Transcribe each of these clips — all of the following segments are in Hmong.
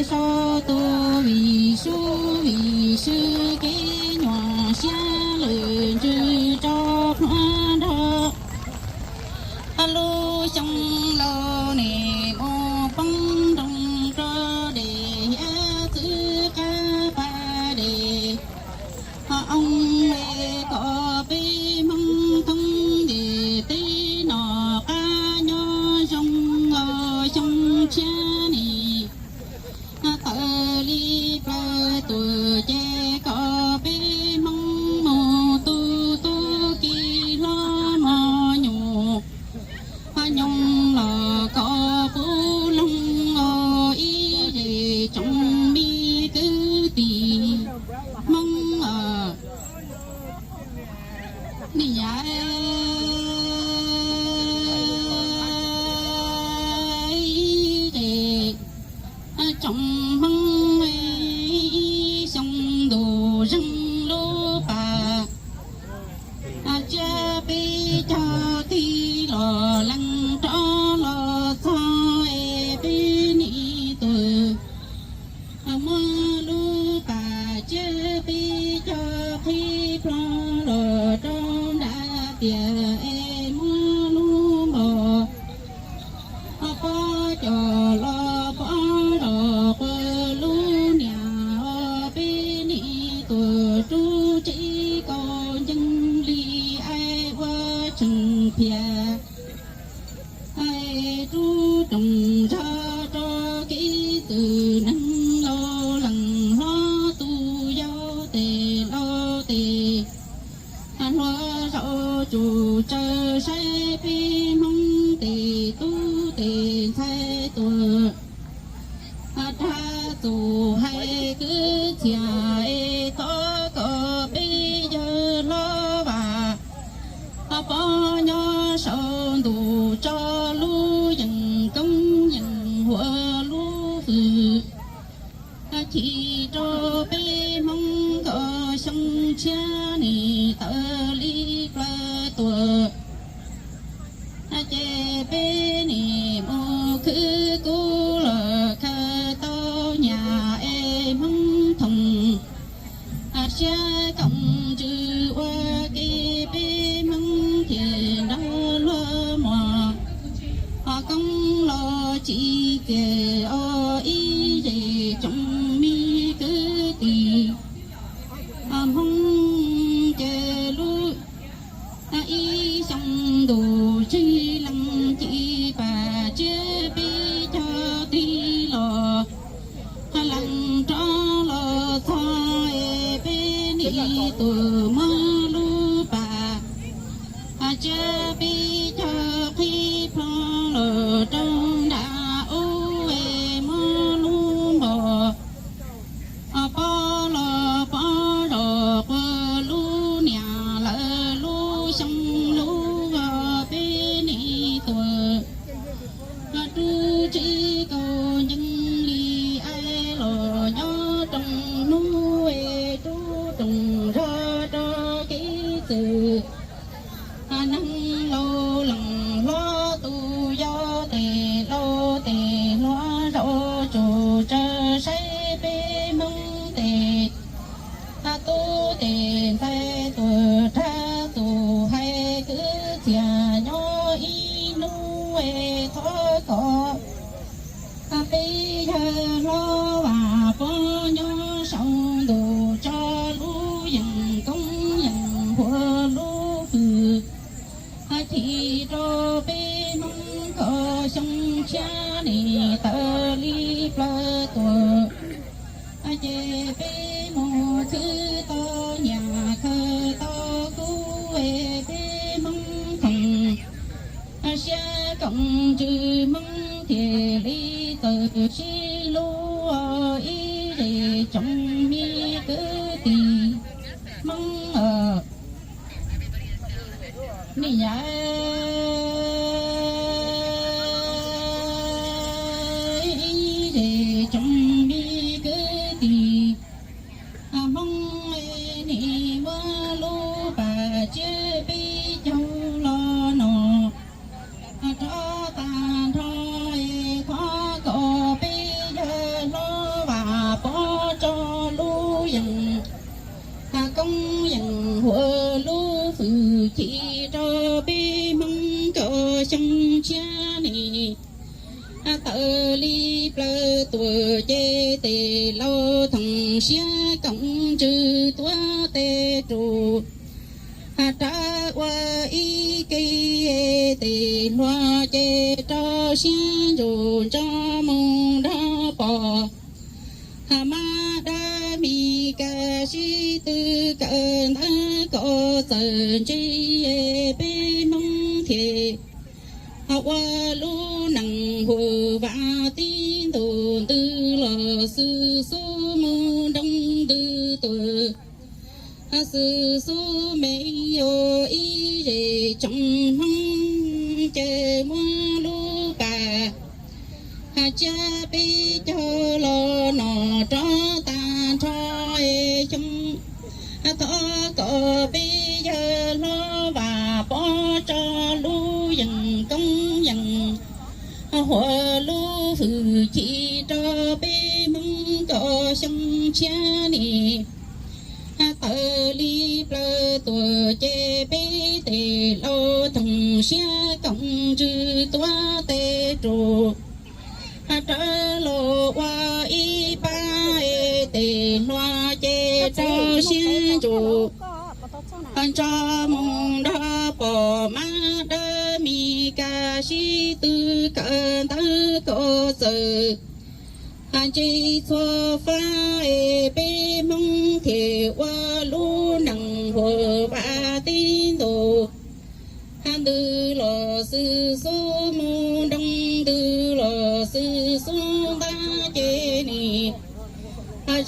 Sau tus vim sub vim sw kev nyuam siab lwm ntsws rau plhuav nrog lub xyoo laus nim mus poob nroo rau dej hiav txwv qab pas dej. Ho oo es kom peb Hmoob thoob ntiaj teb no qab nyob zoo, xyoo tshiab nim tawm li plaws tuaj ces kom peb Hmoob mus tu tub ki hlob mos nyuj, ho nyoos los kom puv loog ib zej tsoom me kwv tij Hmoob. Niam, ib zej tsoom Hmoob, xyoo ntuj zeeg lub pas, tsiab peb caug tig los lees rov los txog es peb nim tuaj muab lub pas tsiab peb caug qhib plho los rau nram tiaj es muab lub npos pob cov los pob zos quas lub niam, peb nim tuaj rub tsev kaus ncees li es ua tseem phiaj. Es rub rooj zog rau kev txwm neeg laus leej hlob tus yau tes laus tes hluas zaum tsuj tsaws saib peb Hmoob tej tub tej ntxhais tuaj rab txuj hais kwv txhiaj es thov kom peb yawg hlob Vam Pov nyob saum ntuj tso lub yees koob yees huam lub hwj chim rau peb Hmoob kom xyoo tshiab nim tawm li plaws tuaj ces peb nim mus khwv kub los khaws tau nyaj es Hmoob thoom siab koom ntsws ua ke peb Hmoob thiaj nrog luag muaj koob los tsim txiaj ua ib zej tsoom me kwv tij Hmoob. Ces lub ib xyoo ntuj tsis lees ci pas tsiab peb caug tig los lees rov los txog es peb nim tuaj muab lub pas tsiab peb caug qhib plho los rau nram ub es muab lub npos pob los pob zos quas lub niam lawv lub xyoo lub peb nim tuaj rub tsev kaus ncees li es los nyob rooj hnub es rub rooj zog rau kev txwm neeg laus leej hlob tus yau tes laus tes hluas zaum tsuj tsaws saib peb Hmoob tej tub tej ntxhais tuaj rab txuj hais kwv txhiaj nyob ib hnub es thov kom peb yawg hlob Vam Pov nyob saum ntuj tso lub yees koob yees huam lub hwj chim rau peb Hmoob kom xyoo tshiab nim tawm li plaws tuaj ces peb mus khwv tau nyaj khaws tau kub es peb Hmoob thoom siab koom ntsws Hmoob thiaj li txawj sib hlub ib zej tsoom me kwv tij Hmoob. Niam, ib zej tsoom me kwv tij Hmoob, nim muab lub pas tsiab peb caug los no rov tag nrho es thov kom peb tuam ces tes laus thoom siab koom ntsws tuav tes rus. Has rawv ua ib ke tes hluas ces rau siab ntsus ntsoj mus nrog pom. Has mas dab Mis Kas sib tw kawm ntawv kom txawm ntse peb Hmoob thiaj ua lub neej huam vam tib ntus ntws los xwm xub mus nroo ntws tuam. Xwm xub me yuav ib zej tsoom Hmoob ces muab lub pas tsiab peb caug los nom rov tag nrho xyoo. Thov kom peb yawg hlob Vam Pov tso lub yees koob yees huam lub hwj chim rau peb Hmoob kom xyoo tshiab nim tawm li plaws tuam ces peb tes laus thoom siab koom ntsws tuav tes rus. Rawv los ua ib pab tes hluas ces rau siab ntsus ntsoj mus nrog pom. Mas dab Mis Kas sib tw kawm ntawv kom txawm ntse txhua fab es peb Hmoob thiaj ua lub neej huam vam tib ntus ntws los xwm xub mus nroo ntws los xwm xub ntab ces nim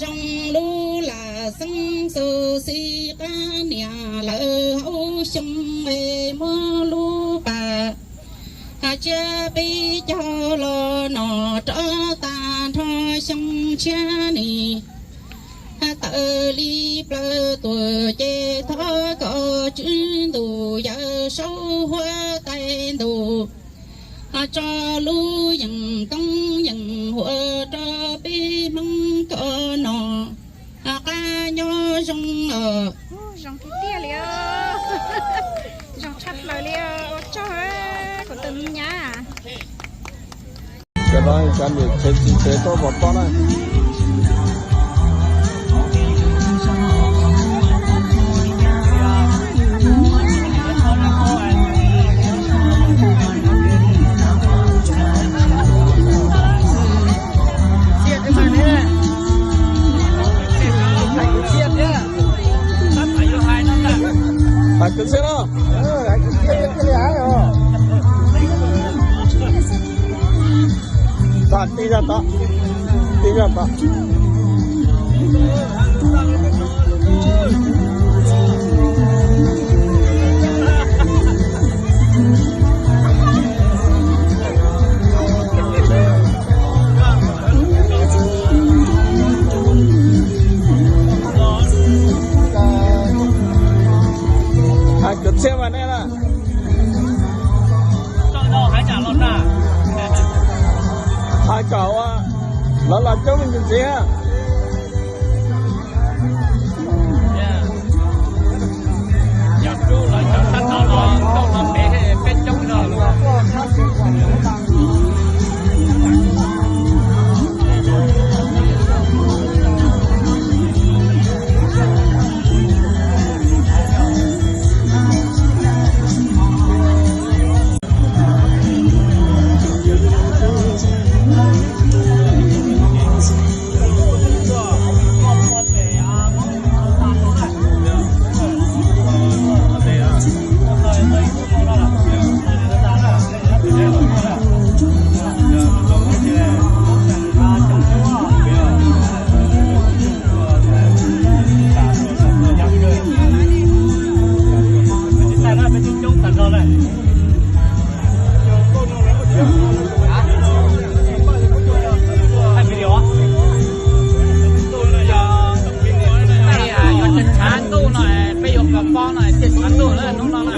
zoo lub lam xeeb xus xib qab niam lawv hauv xyoo es muab lub pas tsiab peb caug los nom rov tag nrho xyoo tshiab nim tawm li plaws tuam ces thov kom tswv ntuj yawm saub huab tais ntuj tso lub yees koob yees huam rau peb Hmoob kom nom qab nyob zoo os. Zoo tiag tiag li, zoo tshaj plaws li, ua tsaug kuv tus me nyab. Cov no cov niam tsev txiv tsev tuaj pom toj na. Hais kwv txhiaj no. Hais kwv txhiaj thiaj li hais os. Tij zog tod, tij zog tod. Hais kwv txhiaj mas nej na. Hais kom ua lawv los coob me ntsis ntxiv. Yuav tshav ntuj no, peb yuav kov pob no, tshav ntuj lawm hnub no na.